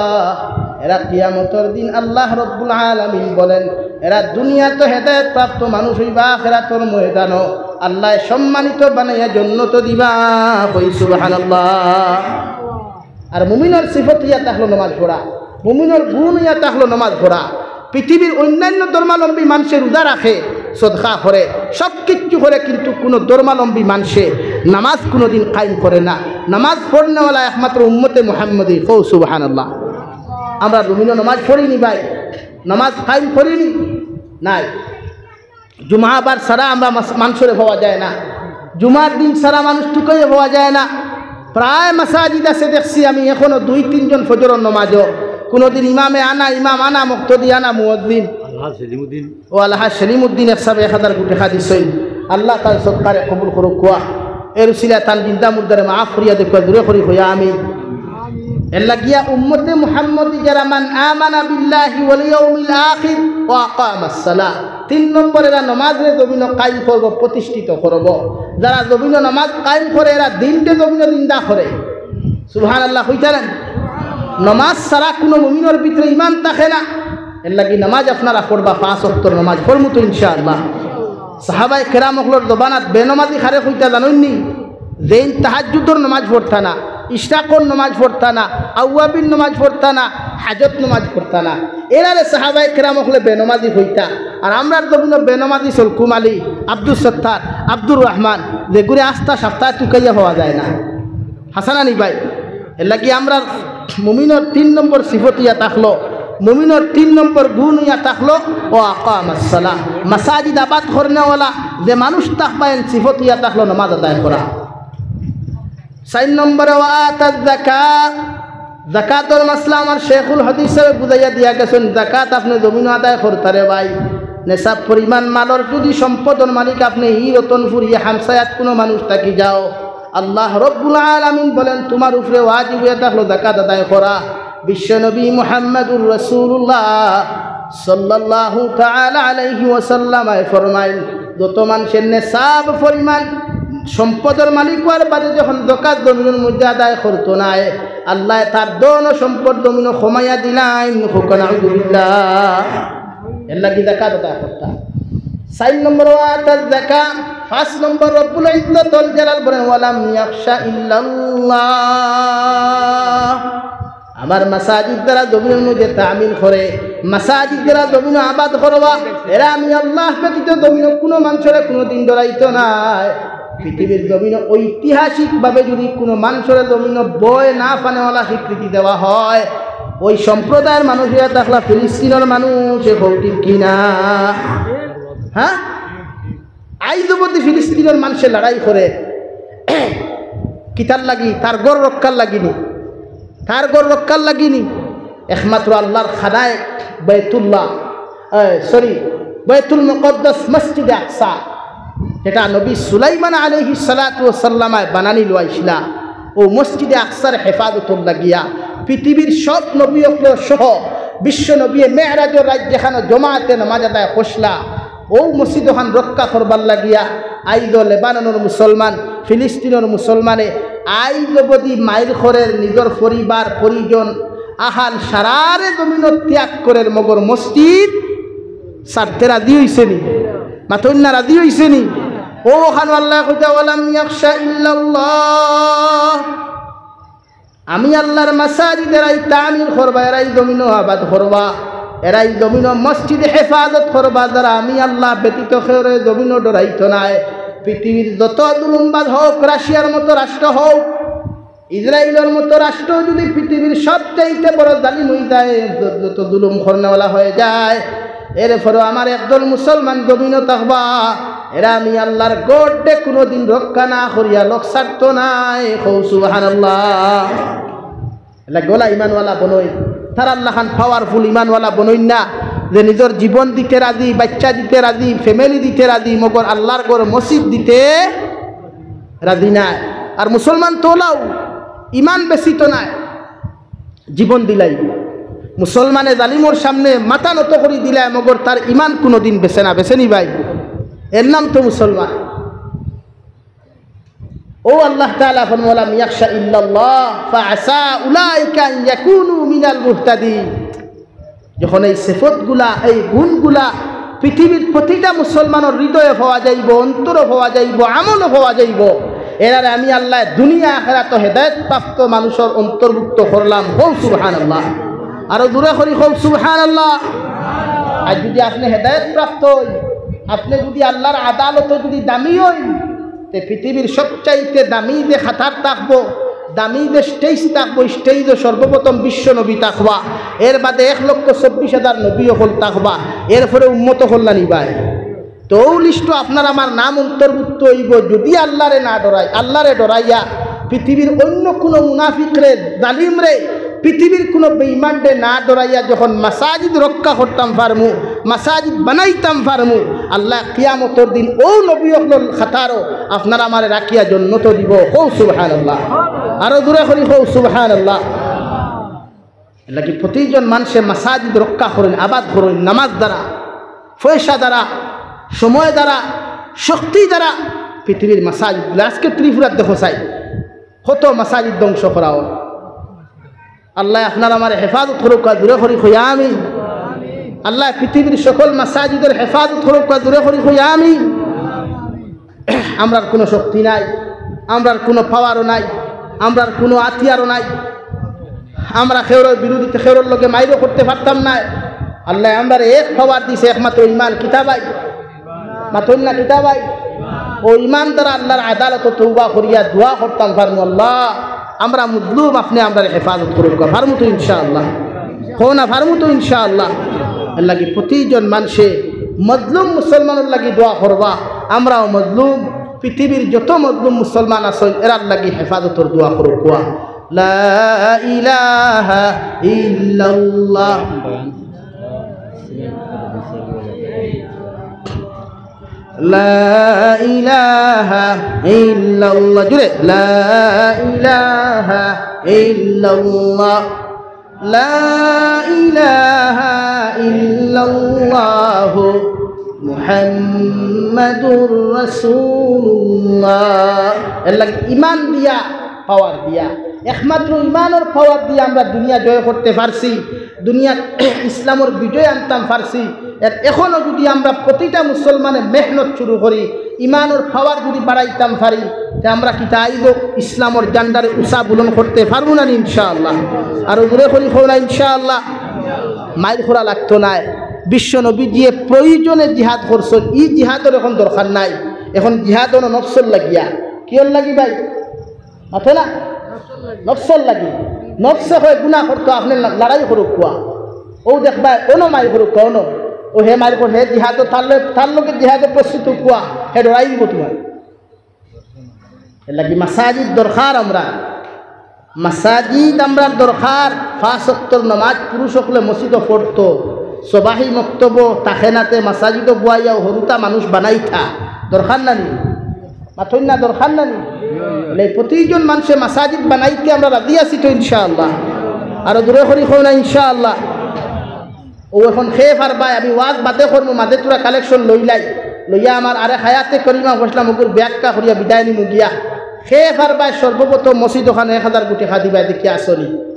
এরা কিয়ামতর দিন আল্লাহ রব্বুল আলামিন বলেন, এরা দুনিয়াত হেদায়েত প্রাপ্ত মানুষ অইবা, আখেরাতর ময়দানো আল্লায় সম্মানিত বানাইয়া জন্নতো দিবা। কই সুবহানাল্লাহ। আর মুমিনর সিফত অইয়া থাকলো নামাজ পড়া, মুমিনর গুণ অইয়া থাকলো নামাজ পড়া। পৃথিবীর অইন্যাইন্য ধর্মাবলম্বী মানষে রোজা রাখে, সদকা করে, সব কিচ্ছু করে, কিন্তু কুনু ধর্মাবলম্বী মানষে নামাজ কুনুদিন কায়েম করে না। নামাজ পড়নেওয়ালা একমাত্র উম্মতে মুহাম্মদী। কও সুবহানাল্লাহ। আমরা জমিনো নামাজ পড়ি নি ভাই, নামাজ কায়েম করি নি? নাই। জুমা বার ছাড়া আমরা মাস-, মানষরে পাওয়া যায় না। জুমার দিন ছাড়া মানুষ টুকাইয়া পাওয়া যায় না। প্রায় মাসাজিদ আছে দেখছি আমি এখনো দুই তিনজন ফজরর নামাজো। কুনুদিন ইমামে আনা, ইমাম আনা, মুক্তাদি আনা, মুয়াজ্জিন। আলহাজ সেলিমউদ্দিন। ও আলহাজ সেলিমউদ্দিন এক সাবে এক হাজার কোটি টেকা দিছইন। আল্লাহ তান সদকারে কবুল করুক্কা। এর উসিলায় তান জিন্দা মুর্দারে মাফ করিয়া দেউক্কা, জুরে করি কইয়া আমিন। এর লাগিয়া উম্মতে মুহাম্মদী যারা, মান আমানা বিল্লাহি ওয়াল ইয়াউমিল আখির ওয়া আকামাস সালাহ। তিন নম্বর, এরা নমাজরে জমিনো কায়েম করবো, প্রতিষ্ঠিত করবো। যারা জমিনো নমাজ কায়েম করে, এরা দিনরে জমিনো জিন্দা করে। সুবহানাল্লাহ কইতারেন। নমাজ ছাড়া কুনু মুমিনর ভিতরে ইমান থাকে না। এরলাগি নামাজ আপনারা পড়বা, পাঁচ ওয়াক্তর নামাজ পড়মু তো ইনশাআল্লাহ। সাহাবায়ে কেরাম অকলর জমানাত বেনমাজি কারে কইতা জানইননি? যেইন তাহাজ্জুদর নামাজ পড়তা না, ইশরাকর নামাজ পড়তা না, আউয়াবিন নামাজ পড়তা না, হাজত নামাজ পড়তা না, এরারে সাহাবায়ে কেরাম অকলে বেনমাজি কইতা। আর আমরার জমিনো বেনমাজি সলকুম আলী, আব্দুস সত্তার, আব্দুর রহমান, যেগুরে আস্তা সাপ্তায় তুকাইয়া পাওয়া যায় না। হাছা না নি ভাই? এরলাগি আমরার মুমিনর তিন নম্বর সিফত ইয়া থাকলো, মুমিনর তিন নম্বর গুণ ইয়া থাকলো, ও আকামাস সালাহ, মাসাজিদ আবাদ করনেওয়ালা যে মানুষ থাকবা, এন সিফত ইয়া থাকলো নামাজ আদায় করা। চাইর নম্বরে, ওয়া আতাজ যাকাত, যাকাতর মাসলা আমার শেখুল হাদিস সাহেব বুঝাইয়া দিয়া গেছইন, যাকাত আপনে জমিনো আদায় করতা রে ভাই, নেশাব পরিমাণ মালর যুদি সম্পদর মালিক আপনে ই রতনপুর, ই হামসায়াত কুনু মানুষ থাকি যাও, আল্লাহ রব্বুল আলামিন বলেন, তুমার উপরে ওয়াজিব অইয়া থাকলো যাকাত আদায় করা। বিশ্বনবী মুহাম্মাদুর রাসূলুল্লাহ সাল্লাল্লাহু তাআলা আলাইহি ওয়াসাল্লামে ফরমাইন, যত মানষে নেশাব পরিমাণ সম্পদর মালিক অওয়ার বাদে যখন যাকাত জমিনর মধ্যে আদায় করতো নায়, আল্লায় তার ধন ও সম্পদ জমিনো কমাইয়া দিলাইন। কউক্কা নাউজুবিল্লাহ। এরলাগি যাকাত আদায় করতা। চাইর নম্বর, ওয়া আতাজ যাকাত। পাঁচ নম্বর, রব্বুল ইজ্জতুল জালাল বলেন, ওয়ালাম ইয়াখশা ইল্লাল্লাহ। আমার মাসাজিদ যারা জমিনর মধ্যে তামির করে, মাসাজিদ যারা জমিনো আবাদ করবা, এরা আমি আল্লাহ ব্যতীত জমিনো কুনু মানষরে কুনুদিন ডরাইতো নায়। পৃথিবীর জমিনো ঐতিহাসিকভাবে যুদি কুনু মানষরে জমিনো ভয় না পানেওয়ালা স্বীকৃতি দেওয়া হয়, ওই সম্প্রদায়ের মানুষ অইয়া থাকলা ফিলিস্তিনর মানুষ, এ কও ঠিক কি না? হ্যাঁ? আইজ অবধি ফিলিস্তিনর মানষে লড়াই করে, কিতার লাগি? তার ঘর রক্ষার লাগি নি? তার ঘর রক্ষার লাগি নি? একমাত্র আল্লাহর খানায় বাইতুল্লাহ, এ, সরি, বাইতুল মুকাদ্দাস, মসজিদে আকসা, যেটা নবী সুলাইমান আলাইহিস সালাতু ওয়াস সালামে বানানি লওয়াইছিলা, ও মসজিদে আকসার হেফাজতর লাগিয়া পৃথিবীর সব নবী অকল সহ বিশ্ব নবী মেরাজর রাইত যেখানো জমাতে নামাজ আদায় করছিলা, ও মসজিদ ওখান রক্ষা করবার লাগিয়া আইজ লেবাননর মুসলমান, ফিলিস্তিনর মুসলমানে আইজ অবধি মাইর করের, নিজর পরিবার পরিজন আহাল সারারে জমিন ত্যাগ করের, মগর মসজিদ ছাড়তে রাজি অইছে নি? মাতইন না, রাজি অইছে নি? ও ওখানো আল্লায় কইতা, "ওয়ালাম ইয়াখশা ইল্লাল্লাহ।" আমি আল্লাহর মাসাজিদ এরাই তামির করবা, এরাই জমিনো আবাদ করবা, এরাই জমিনো মসজিদ হেফাজত করবা, যারা আমি আল্লাহ ব্যতীত কেউরে জমিনো ডরাইতো নায়। পৃথিবীর যত জুলুমবাজ হউক, রাশিয়ার মতো রাষ্ট্র হউক, ইসরায়েলর মতো রাষ্ট্র যুদি পৃথিবীর সবচাইতে বড় জালিম অই যায়, য-, যত জুলুম করনেওয়ালা হয়ে যায়, এরপরও আমার একদল মুসলমান জমিনো থাকবা, এরা আমি আল্লাহর ঘররে কুনুদিন রক্ষা না করিয়া লোক ছাড়তো নায়। কও সুবহানাল্লাহ। এলা গলা ইমানওয়ালা বনইন, তারার লাখান powerful ইমানওয়ালা বনইন না, যে নিজর জীবন দিতে রাজি, বাচ্চা দিতে রাজি, family দিতে রাজি, মগর আল্লাহর ঘর মসজিদ দিতে রাজি নায়। আর মুসলমান তো অলাউ ইমান বেচিতো নায়, জীবন দিলাইবো। মুসলমানে জালিমর সামনে মাথা নত করি দিলায়, মগর তার ইমান কুনুদিন বেচে না, বেচে নি ভাই? এর নাম তো মুসলমান। ও আল্লাহ তাআলা ফরমান, "ওয়ালাম ইয়াখশা ইল্লাল্লাহ, ফাআসা উলাইকা আন ইয়াকুনু মিনাল মুহতাদিন।" যখন এই সিফতগুলা, এই গুণগুলা পৃথিবীর প্রতিটা মুসলমানর হৃদয়ে পাওয়া যাইবো, অন্তরো পাওয়া যাইবো, আমলো পাওয়া যাইবো, এরারে আমি আল্লায় দুনিয়া আখেরাতো হেদায়েত প্রাপ্ত মানুষর অন্তর্ভুক্ত করলাম। কও সুবহানাল্লাহ। আরো জোরে করি কও সুবহানাল্লাহ। আর যুদি আপনে হেদায়েত প্রাপ্ত অইন, আপনে যুদি আল্লাহর আদালতো যুদি দামি অইন, তে পৃথিবীর সবচাইতে দামি যে কাতার থাকবো, দামি যে stage থাকবো, stageও সর্বপ্রথম বিশ্ব নবী থাকবা, এর বাদে এক লক্ষ চব্বিশ হাজার নবী অকল থাকবা, এরপরে উম্মত অকল না নি ভাই। তো অউ listও আপনার আমার নাম অন্তর্ভুক্ত অইবো, যুদি আল্লাহরে না ডরাই, আল্লাহরে ডরাইয়া পৃথিবীর অইন্য কুনু মুনাফিকরে, জালিমরে, পৃথিবীর কুনু বেঈমানরে না ডরাইয়া যখন মাসাজিদ রক্ষা করতাম পারমু, মাসাজিদ বানাইতাম পারমু, আল্লায় কিয়ামতর দিন অউ নবী অকলর কাতারো আপনার আমারে রাখিয়া জন্নতো দিবো। কও সুবহানাল্লাহ। আরো জোরে করি কও সুবহানাল্লাহ। এরলাগি প্রতিজন মানষে মাসাজিদ রক্ষা করইন, আবাদ করইন, নামাজ দ্বারা, পয়সা দ্বারা, সময় দ্বারা, শক্তি দ্বারা। পৃথিবীর মাসাজিদগুলা, আজকে ত্রিপুরাত দেখো চাই, কত মাসাজিদ ধ্বংস করা অয়। আল্লায় আপনার আমারে হেফাজত করউক্কা, জোরে করি কই আমিন। আল্লায় পৃথিবীর সকল মাসাজিদর হেফাজত করউক্কা, জোরে করি কই আমিন। আমরার কুনু শক্তি নাই, আমরার কুনু পাওয়ারও নাই, আমরার কুনু হাতিয়ারও নাই। আমরা কেউরর বিরোধিতা, কেউরর লগে মাইরও করতে পারতাম নায়। আল্লায় আমরারে এক পাওয়ার দিছে, একমাত্র ইমান। কিতা ভাই? মাতইন না কিতা ভাই? অউ ইমান দ্বারা আল্লার আদালতো তওবা করিয়া দোয়া করতাম পারমু, "আল্লাহ, আমরা মজলুম, আপনে আমরারে হেফাজত করউক্কা।" পারমু তো ইনশাআল্লাহ? কও না, পারমু তো ইনশাআল্লাহ? এরলাগি প্রতিজন মানষে মজলুম মুসলমানর লাগি দোয়া করবা। আমরাও মজলুম, পৃথিবীর যত মজলুম মুসলমান আছইন, এরার লাগি হেফাজতর দোয়া করউক্কা। লা ইলাহা ইল্লাল্লাহ। لا إله إلا الله. জোরে, لا إله إلا الله. لا إله إلا الله محمد رسول الله. এরলাগি ইমান দিয়া, পাওয়ার দিয়া, একমাত্র ইমানর পাওয়ার দিয়া আমরা দুনিয়া জয় করতে পারছি। দুনিয়াত ইসলামর বিজয় আনতাম পারছি। এর এখনো যুদি আমরা প্রতিটা মুসলমানে মেহনত শুরু করি, ইমানর পাওয়ার যুদি বাড়াইতাম পারি, তে আমরা কিতা আইজও ইসলামর জান্ডারে উচা বুলন্দ করতে পারমু না নি ইনশাআল্লাহ? আরো জোরে করি কও না ইনশাআল্লাহ। মাইর করা লাগতো নায়। বিশ্ব নবীজিয়ে প্রয়োজনে জিহাদ করছইন, ই জিহাদর এখন দরকার নাই। এখন জিহাদ অইলো নফসর লাগিয়া। কিয়র লাগি ভাই? মাতো না? নফসর লাগি। নফসে কয় গুনা করতো, আপনে লা-, লড়াই করউক্কা। অউ দেখবা, অনো মাইর করউক্কা, অনো। অউ হে মাইর কর, হে জিহাদো, তার লগে, তার লগে জিহাদো প্রস্তুত অউক্কা, হে ডরাই দিবো তুমার। এরলাগি মাসাজিদ দরকার আমরার। মাসাজিদ আমরার দরকার। পাঁচ ওয়াক্তর নামাজ পুরুষ অকলে মসজিদো পড়তো। সবাহি মক্তবো থাকে না তে মাসাজিদো বওয়াইয়া হুরুতা মানুষ বানাইতা। দরকার না নি? মাতইন না, দরকার না নি? অইলে প্রতিজন মানষে মাসাজিদ বানাইতে আমরা রাজি আছি তো ইনশাআল্লাহ। আরো জোরে করি কও না ইনশাআল্লাহ। অউ এখন কে পারবায়, আমি ওয়াজ বাদে করমু, মাঝে থুড়া collection লইলাই, লইয়া আমার আরেক হায়াতে করিমা ফসলা মগুর ব্যাখ্যা করিয়া বিদায় নিমু গিয়া। কে পারবায় সর্বপ্রথম মসজিদ ওখানো এক হাজার কোটি টেকা দিবায়, দেখি আছো নি।